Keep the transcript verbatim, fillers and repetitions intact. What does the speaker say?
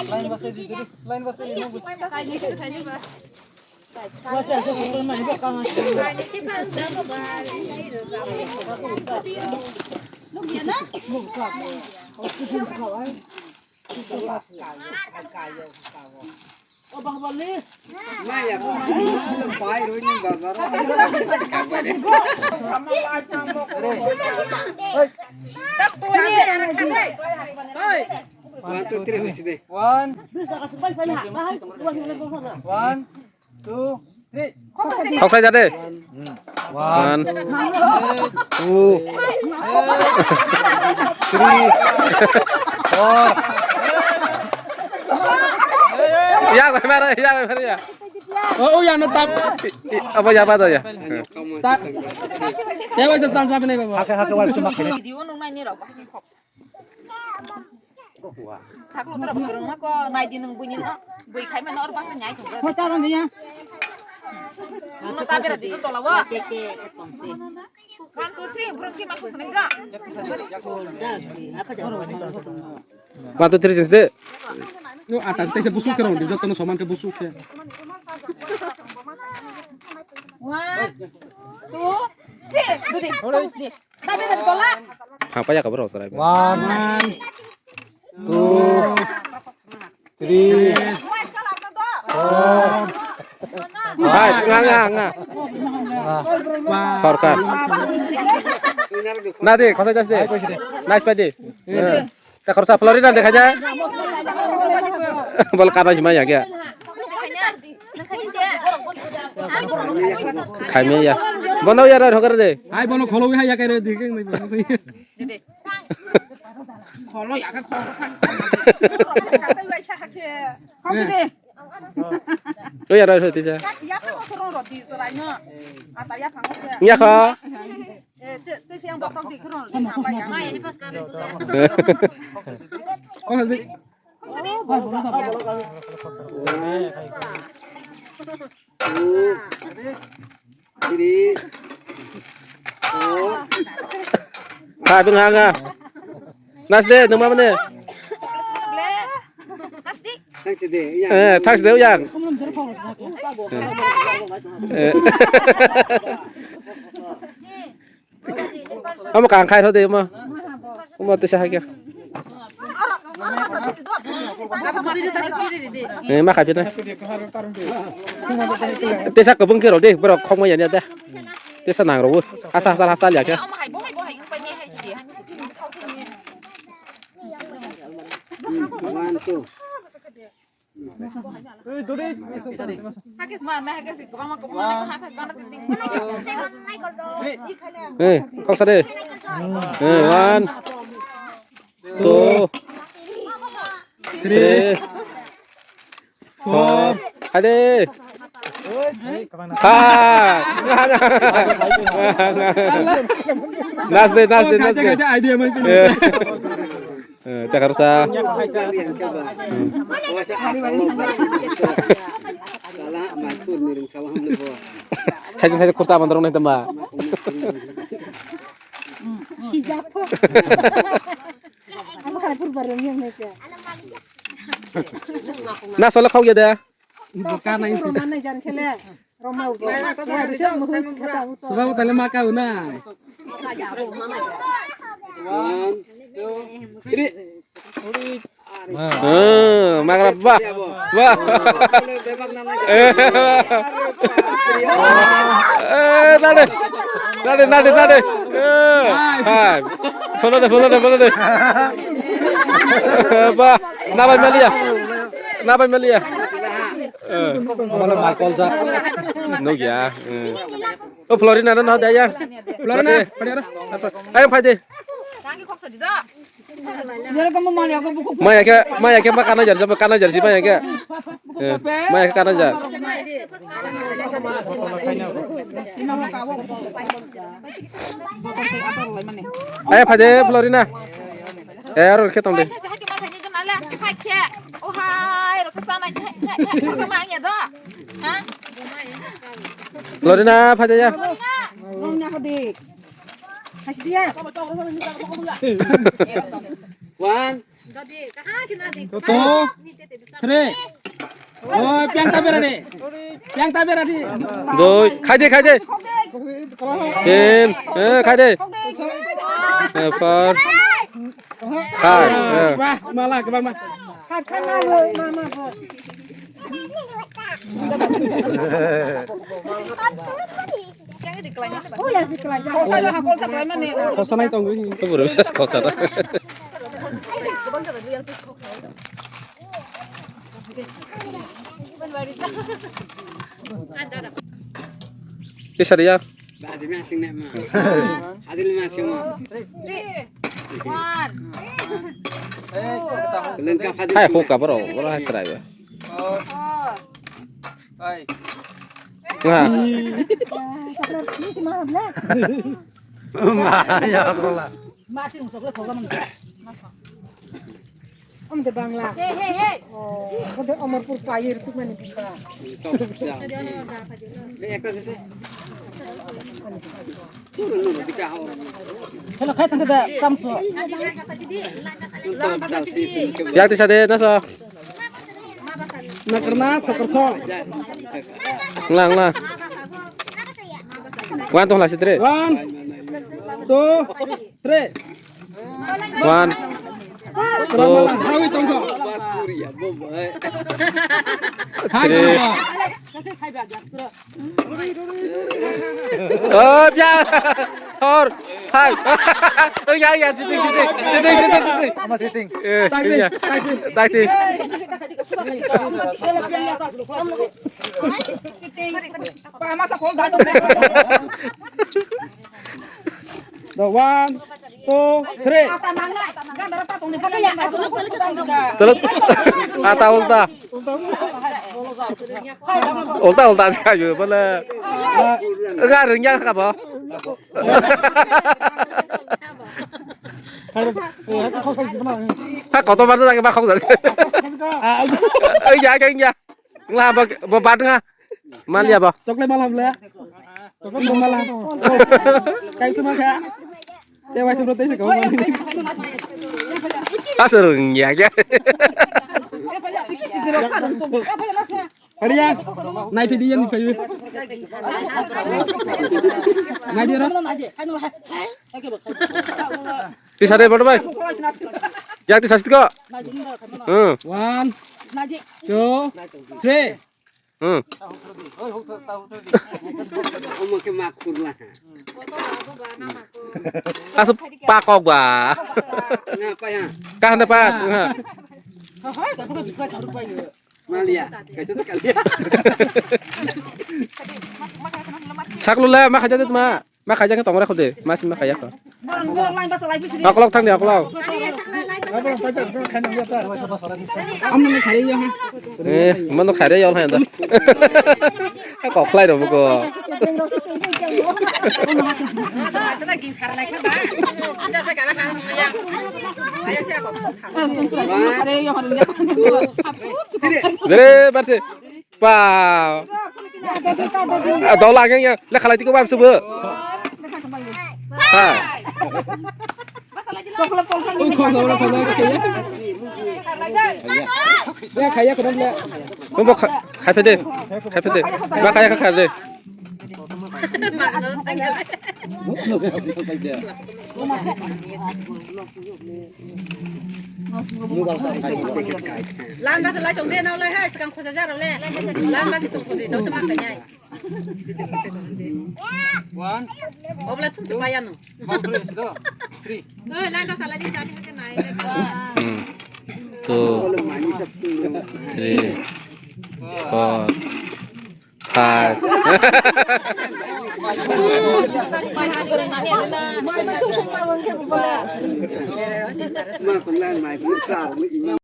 Line basai di, line basai di, line basai di. One, two, three, hoisi de. One. One, two, three. Khoksa jade. One, two, three, four. Ya, bai mara, ya, bai mara, ya. Oh, oh, ya, no tap. Apa ya, apa ya? Ta. Ya, wajah sang sang kena kau. Hake, hake, wajah cuma kena. Video nung nai ni rok. Saklo tora bwrwng ma ko nai di nwng buini no. Bui khai ma nor basa nyai thung. Hota ron dia. Ano ta bera di to tola wa. One, two, three, bro ki ma khusni ga. One, two, three, six de. No, atas tei se busuk ke ron di, joto no saman ke busuk ke. One, two, three, do di. Hang pa ya ka bro sarai. One, two, three, four. Hai, nga, nga, nga. Sorkar. Na de, khosai das de. Nice pa de. Ta khorsa Florina de khaja. Bol ka bai ma ya kya. Khaimya ya. Bono ya ro hogar de. Hai bono kholo hai ya kare de. Kholo ya ka kholo. Kham de. Oi ya ro tisa. Ya ka kholo ro di so rai no. Ata ya ka. Ya kha. Three, four. Kha bing hanga. Nas de, nung ma mane. Thanks de, ya. Eh, thanks de, ya. Eh. Omo kang khai rw de omo. Omo tisa hai khe. Eh, ma khai phi na. Tisa kwbwng khe rw de, borok khokma ya de. Tisa nang rw. Hasa, hasa, hasa ya khe. One, two. Eh, khoksa de. Eh, one, two, three, four. Hade. Ha. Nas de, nas de, nas de. Idea mai. Eh, takar sa. Saja saja kurta bandar nai tamba. Na sole khau ya da. Buka nai si. Sebab tali maka unai. One, two, three. Ah, magra, bah. Bah. Eh, bah. Eh, nade. Nade, nade, nade. Eh, hai. Follow de, follow de, follow de. Eh, bah. Nabai malia. Nabai malia. Eh. Malah Michael Jack. Nuk ya. Eh. Oh, Florina, no, no, daya. Florina, pade. Ayo, pade. Maya ke, maya ke ma kana jar, sama kana jar si maya ke. Eh, maya ke kana jar. Ayo, pade, Florina. Eh, aro khe tong de. Oh, hai, ro ke sana, hai, hai, hai, ro ke ma anya do. Ha? Lorina, phai ya. One, two, three. Oh, piang ta bera de. Piang ta bera de. Doi, khai de, khai de. Tin, eh, khai de. Eh, four. Khai, eh. Wah, mala, kebang, mah. Khosa nai tongwi. Koboro bes khosa ta. Tisari ya. Baji ma sing na ma. Adil ma sing ma. Lengkap hadil. Hai, hukka bro, bro hai serai ba. Hai. Wah. Ma, ya Allah. Om de Bangla. Hey, hey, hey. Oh, de Amarpur pair tu mani buka. Hello, khai tang da kam so. Yak tisa de, naso. Nakarna, sokorso. Ngla, ngla. One, two, ngla, si, three. One, two, three. One, two. Hawi tongkho. Hai, three. Tongkho. Oh, bia. Hor. Hai. Oh, ya, ya, sitting, sitting. Sitting, sitting, sitting. Ama sitting. Eh, tak, iya. Tak, tak. The one, two, three. Tolot. Ata ulta. Ulta ulta sa yo bala. Ga rung ya ka ba. Ha koto bar ta ba khok ja. Ai ya ya ya. Ngla ba, ba bat nga. Mal ya ba. Chocolate mal hamle. Chocolate mal ham. Kai suma kha. Te wai suma te se ko. Asur ya ya. Ariya. Nai phi di yan phi. Nai di ro. Tisa de bot bai. Yak tisa sit ko. Hmm. One, two, three. Hmm. Omo ke ma khurla. Asu pakok ba. Na pa ya. Kahanda pas. Ha. Malia. Kaisa ta kalia. Saklu la ma khaja de ma. Ma khaja ke tongra khode. Ma sim ma khaya ko. Akolok thang de akolok. Amno khare yo ha. Eh, mano khare yo ha da. Kok khlai ro buko. Dere barse. Pa. Dola ang ya. Le khalai tiko bam subu. Ha. Khaya ko le. Mo khai phe de. Khai phe de. Ma khaya kha de. Lamba se lai tong de nau lai hai, sekang khoja jaro le. Lamba se tong khoja, dau se ma kanyai. One. Obla thum se payano. Two, three, do. Three. Oi, lamba sa lai di, tadi ke nai. Hmm. Two, three, four, five.